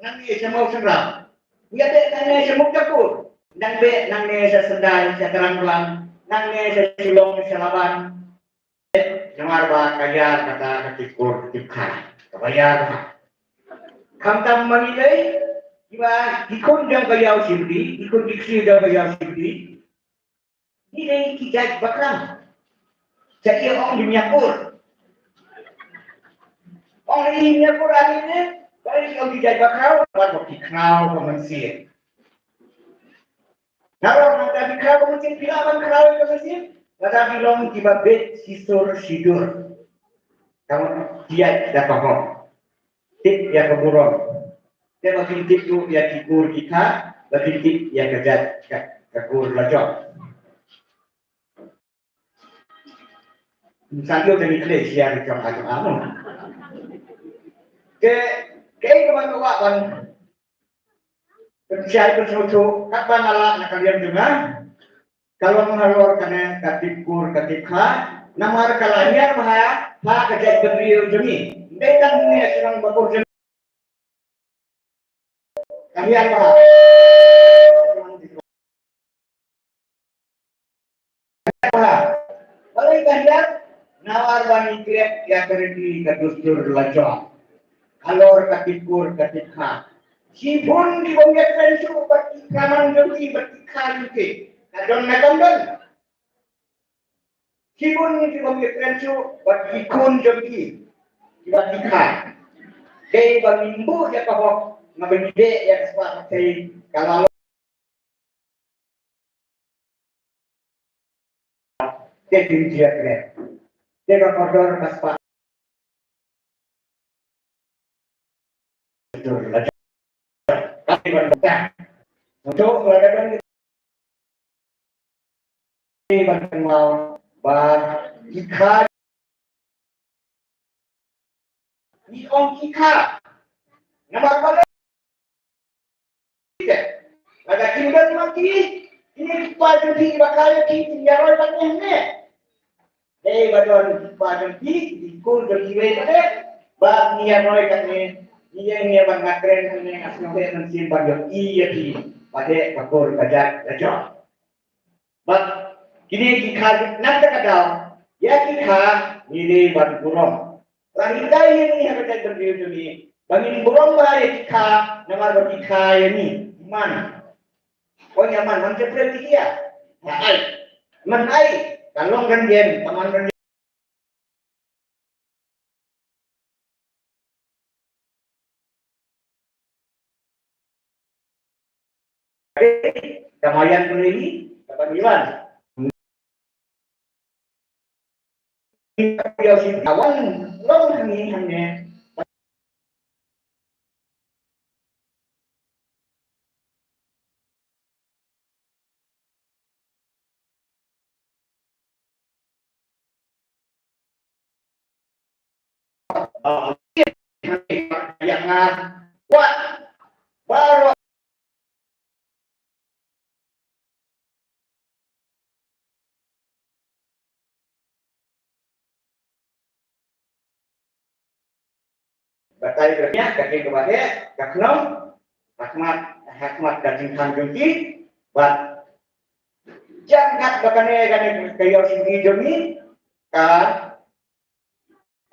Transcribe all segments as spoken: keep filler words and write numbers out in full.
nangne sha Mawsynram. Ïa beh nangne sha Muktapuhr. Nang beh nangne sha Sendai, sha Taranglang, nangne sha Shillong, sha Laban. Namar ba ka ïar kata ka tip kur ka tip kha. Kaba ïar bha. Khamtam ma ngi lei, kiba ki khun jong ka Ïew Shibri, ki khun ki ksiew jong ka Ïew Shibri. Ngi dei ki jait bakhraw. Sa ïa ong di Myakur. Ong di Myakur ani ne, ba ïa ong ki jait bakhraw, ba ki khraw ka mynsiem. Nalor nangta ki khraw ka mynsiem, phi lah ban khraw ka mynsiem, lada phi long kiba bit shisur shidur. Ka mut ki jait da ka hok. Tip ïa ka burom. Te ba kin tip ruh ïa ki kur ki kha, ba kin tip ïa ka jait ka, ka kur la jong. Sa ïoh ka ni khlei sia ni jong ka jong amo. Ke, ke ka ban ka wah ban. Ka shai ka sngewthuh, kat ba nga lah na ka liang jong nga. Ka long halor kane ka tip kur ka tip kha. Namar ka la hiar bha, ha ka jaitbynriew jong ngi. Ym dei tang ngi shnong Bakur jong ngi. Ka hiar bha. Ka hiar bha. Balei ka hiar? Namar ba ngi klet ïa ka riti ka dustur la jong. Halor ka tip kur ka tip kha. Shibun ki bym ïakren shuh bad ki kha man jong ki bad ki kha jong ki. Ka don ne kam don? Shibun ki bym ïakren shuh bad ki khun jong ki, ki bad ki kha. Dei ba ngim buh ïa ka hok, nga ban ïadei ïa ka spah ka thei ka la long. Te kin jia kren. Te ka kordor ka spah. Ka ban ta. Untuk lada ban ban kynmaw ba ki kha, ngi ong ki kha. Namar ba lada kim don ma ki, kine ki kpa jong ki ba kha ïa ki, kin ïa roi ba neh neh. Dei ba don ki kpa jong ki, ki kur jong ki wei ba dei. Ba ngi ïa roi kane, ngi ïa ngi ïa ban ngat kren kane, nga sngewbha mynsiem ban ïohi ïa ki ba dei ka kur ka jait ka jong. Bad kine ki kha nangta ka daw, ïa ki kha ngi dei ban burom. La hikai ïa ngi ha ka jaitbynriew jong ngi ba ngin burom bha ïa ki kha, namar ba ki kha ïa ngi. Man. Ong ïa man, man jepret ïa ki ïa. Man ai. Man ai. Ka long kan ïen, ka man kan ïen. Ka mayan pun ini, ka ban iwan. Ïa si kawan, long hangne, hangne. Ïa nga, wat baroh. Batai berniah ka king kebadek, ka khnong, hakmat, hakmat ka jingkhang jong ki, bad jangkat ba kane, kane ka ïoh sini jong ni, ka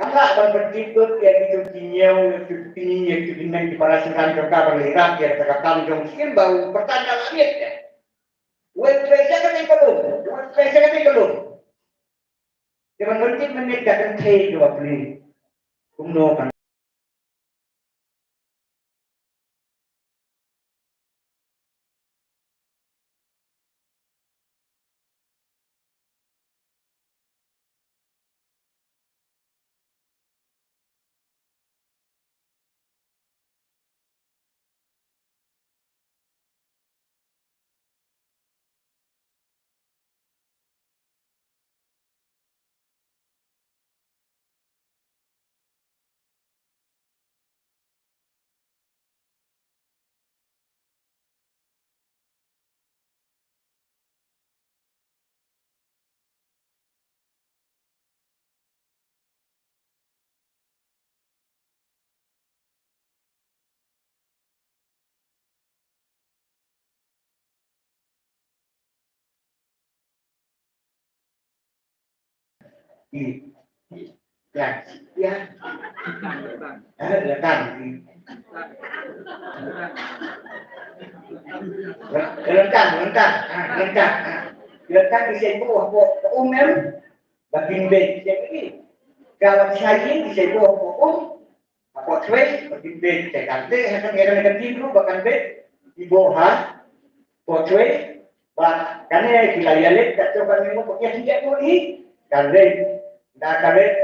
Ka lah ban pyntip lut ïa kitu ki ñiew, ïa kitu ki pini, ïa kitu ki neng ki para sngewthuh jong ka ban leh ïa kata ka kam jong skim ba u pyrta na la miet ïa. Wei trei sha kata ka lum, wei trei sha kata ka lum. Te ban pyntip mynta ka kynthei ka ba pli. Kumno kan I. Kan. Ya. Ha, rentang. Rentang, rentang. Ha, rentang. Ha. Rentang di seibu, ha, po, po um em. Ba kin beit. Seibu. Ka ba shai di seibu, po um. Ha, po three, ba kin beit. Seibu. Kan beit, ha, kan era kan tibu, ba kan beit. Ibu, ha. Po three. Ba kane ki la ïaleit, ka to kan ngi mo, po kin beit mo i. Kan beit. Da kan beit.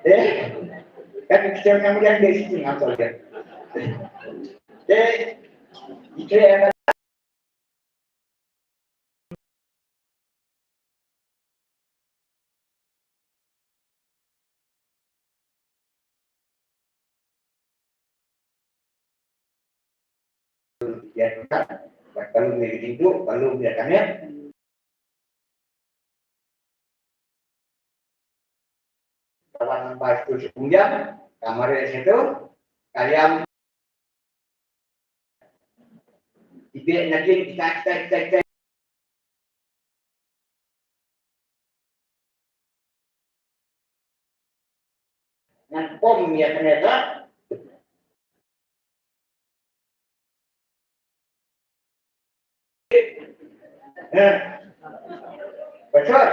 Eh, kan kita yang mulia di sini atau ya. Eh, itu yang Ïa, ka, ka lum ïa ki jingduh, ka lum ïa ka net. Ka wan ba tu shu ïam, ka mareh sha tu, ka ïam. Ki beh na kin, kita, kita, kita, kita. Ngan pom ïa kane ka. Eh. Bachor.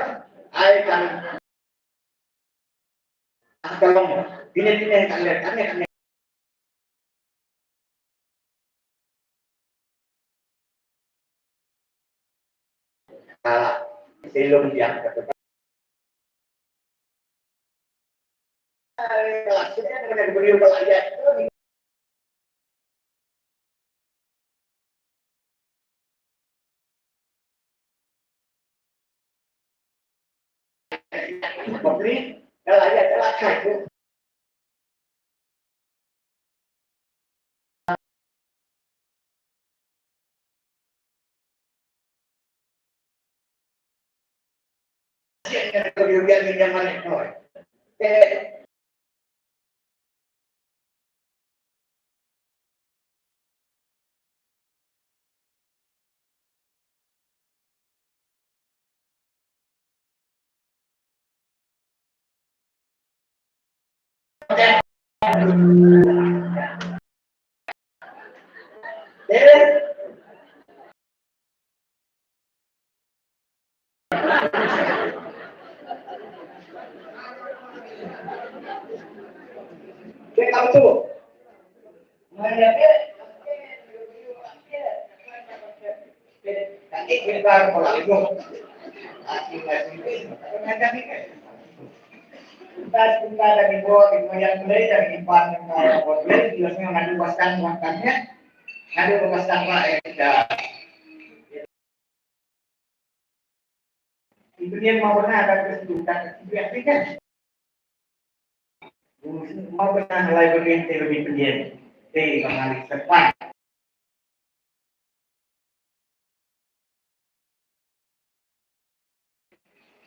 Ai kan. Ah, ka long. Kine, kine, kan le, kan le, kan le. Ah, silum diang ka tu. Ai, ka la sien ka ne ka briew ka la ïaid. Ipynïeng ma bana da ka sdang ka sdang ka sdang. Mau bana halai berian te lebih pendian. Te bana li sepan.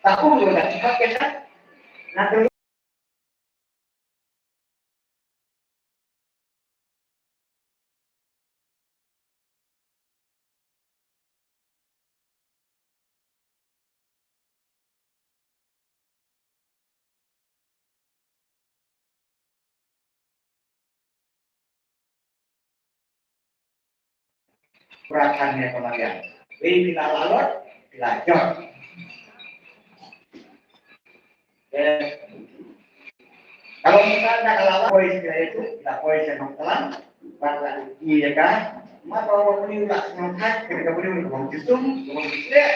Tahu lo dah cepat kita. Nak Perasaan ni sama dia. Wei bila lalot, bila jot. Eh, kalau kita nak kalau poi sila itu, kita poi senang telan, bak la iya ka, ma ba wa ni la senang kat, kena ka beri wa kong jisum, kong jisum,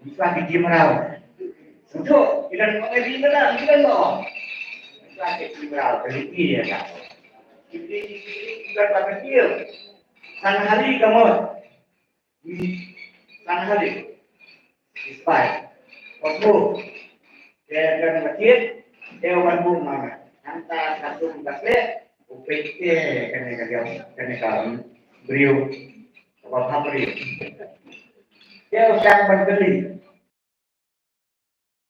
bisa di jimrau. Sentuh, kita nak pergi mana, kita nak. Bisa di jimrau, pergi iya ka. Kita, kita, kita tak kecil. Sana hari kamu. Sana hali. Ispai. Wasu. Te kan masjid. Te wan bu mana. Anta satu kasih. Upik te kene ka jam. Kene ka briew. Apa ha briew. Te usang ban beli.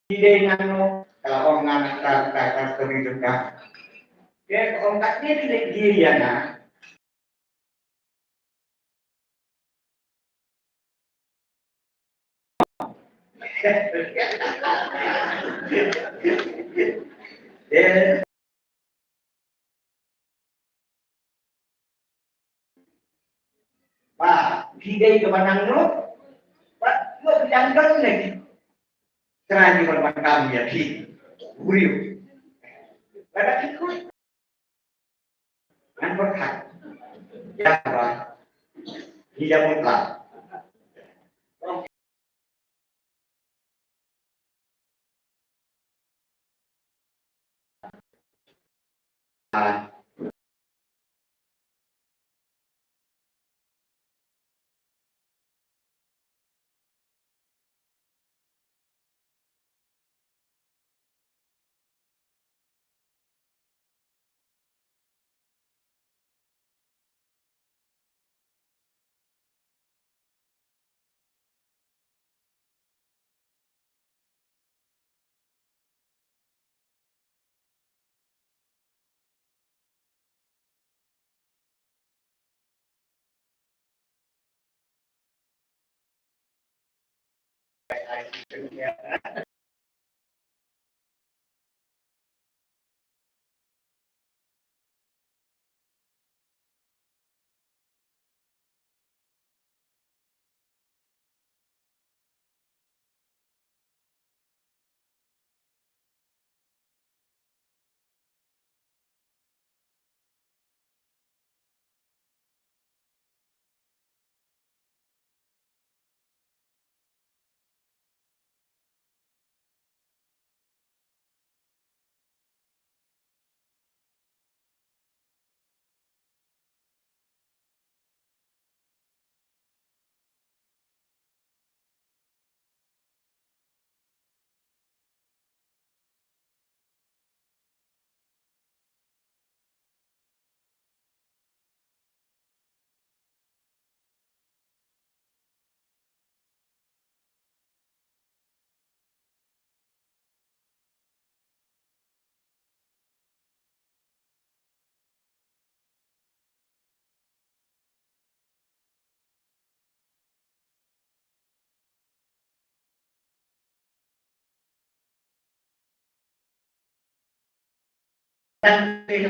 Ki dei ngan no, ka la ong ngan ka, ka, ka story jong ka. Ke ka ong ka ni ni ni ya na. Eh. Ba, phi dei kaba nang no. Ba, no phi dang don lagi. Trai ni ban ban kam ïa phi. Uriu. Ba da phi kut. Ngan berkat. Ya ba. Ni ya mutla.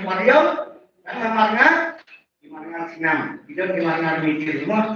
Mariam, kan Marnga, di Marnga Sinam, di Marnga Mitir semua.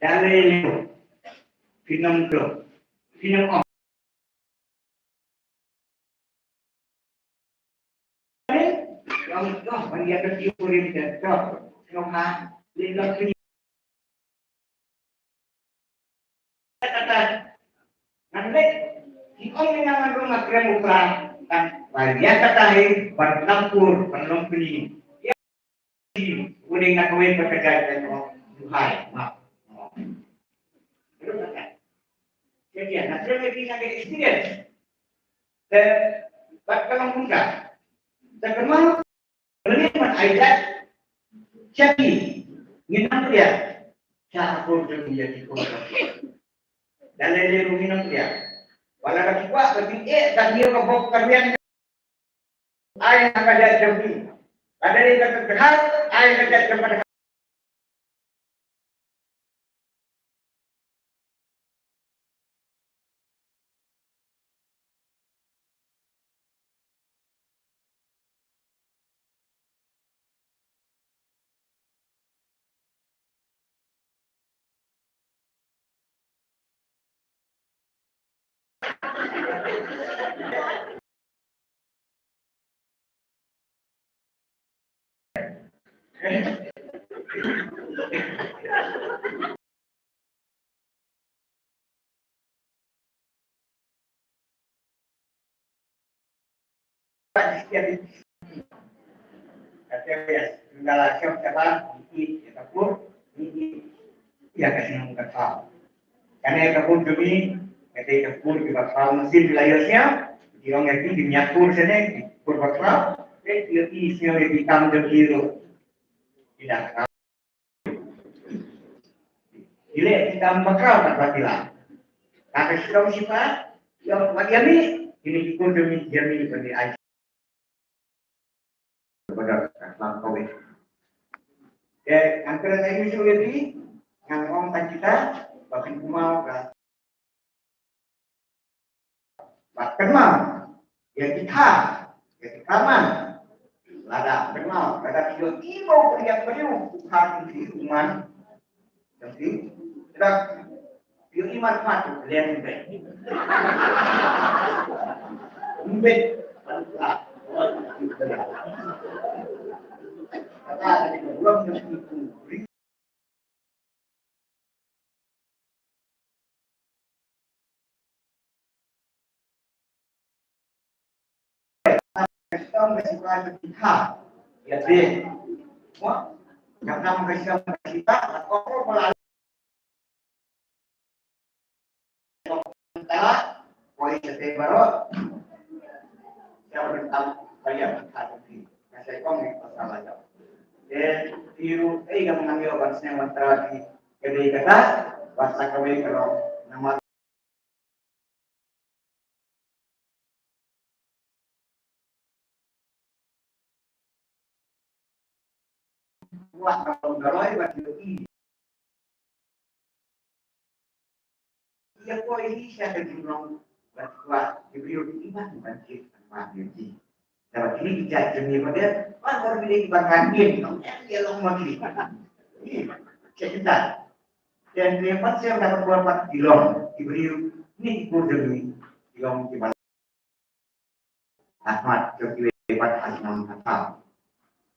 Dale leo. Pinam klo. Pinam om. Yang, oh, bagi ada tiup kurim dan klo. Klo ha. Lelo pini. Kata, ngan leh, ki ong ïa nga ngan rung ha krem u Kla, kan, ba ïa kata hi, ban lampur, ban long kli. Ïa, une nga kawei ba ka jait ka ong, duhai, map. Baru kata. Jadi, na krem ïa ki nga ka experience. Te, bad ka long kumta. Te kynmaw, Lane ban ai jait, sha ki, ngin nang pdiang, sha ka por jong ngi ïa ki por jong ki. Da lei lei ruh ngin nang pdiang. Ba lada ki kwah ba kin eh, da ngi ka bok ka rian, ai ha ka jait jong ki. Lada dei ka dkhar, ai ha ka jait jong ka dkhar. Kata ïa, ïa ka por, ïa ka sngewbha. Kane ka por jong ngi, kata ka por kiba khraw mynsiem ki la ïoh sngewbha, ki ong ïa ki, ki ñiat por shane, ki por ba khraw, te ki ïohi sngewbha ïa ki kam jong ki ruh. Ki da khraw. Ki leh ki kam ba khraw kat ba ki lah. Kata shisha shisha, ïa, wat ïa mih, kine ki por jong ngi, ïa mih, ban ïa ai. Kepada ka khlam kawei. Te, ngan kren ïa issue ïa phi, ngan ong tang kita, ba phin kynmaw ka. Ba kynmaw, ïa ki kha, ïa ki kha man. Lada kynmaw, lada ki ïohi ba u pynïap briew, u kha u man. Tapi, dak, ïohi mat mat, liang bek. Bek. Wat sa kawei ka long namar kwah ka long ka roi wat ïohi. Ïa ko i sha ka jinglong bad kwah ki briew ki ban ban kit ban ban ïa ki. Te ba kine ki jait jong ngi ba dei ban bor bine ki ban ban kit nong em ïa long ma ki. Check it out. Te ne pat shem da bor pat ki long ki briew ni ki kur jong ngi ki long ki ban Ahmad jong kiwei pat ha shnong ha thaw.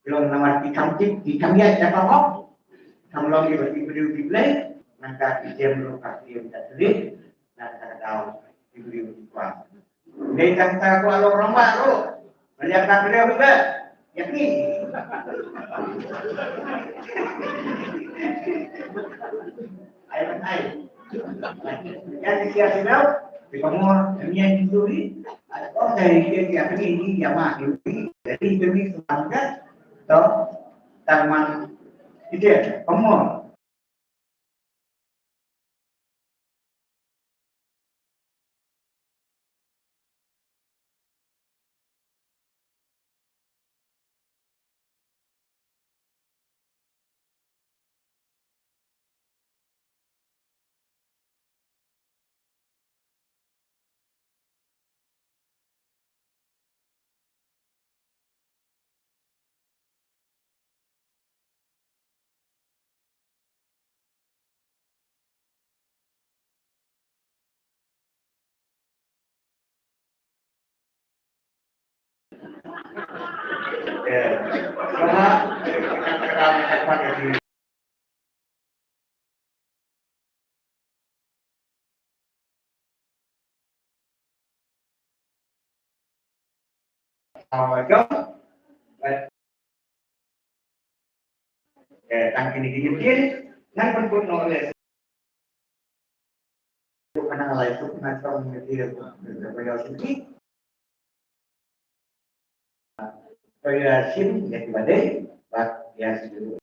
Ki long namar ki kham tip ki kham ïaid da ka hok. Kham long kiba ki briew ki blei. Nangta ki jem ruh ka ki jem da trit. Nangta ka daw ki briew ki kwah. Dei kata ko alo rong ba ruh. Melihat ka briew ba. Ïa ki. Ai ban ai. Ïa ki sia sida, di pamor, ïa ki suri. Ai ong dei ki ïa ki ni ni ïa ma ki ni. Jadi demi semangat to tang man ide pamor. Eh, tang kine ki ïa ki ngan pynkut noh leh. Kana lai tu na tong ïa ki ïa ki ïa ki ïa shim ïa ki ba dei ba ïa shim.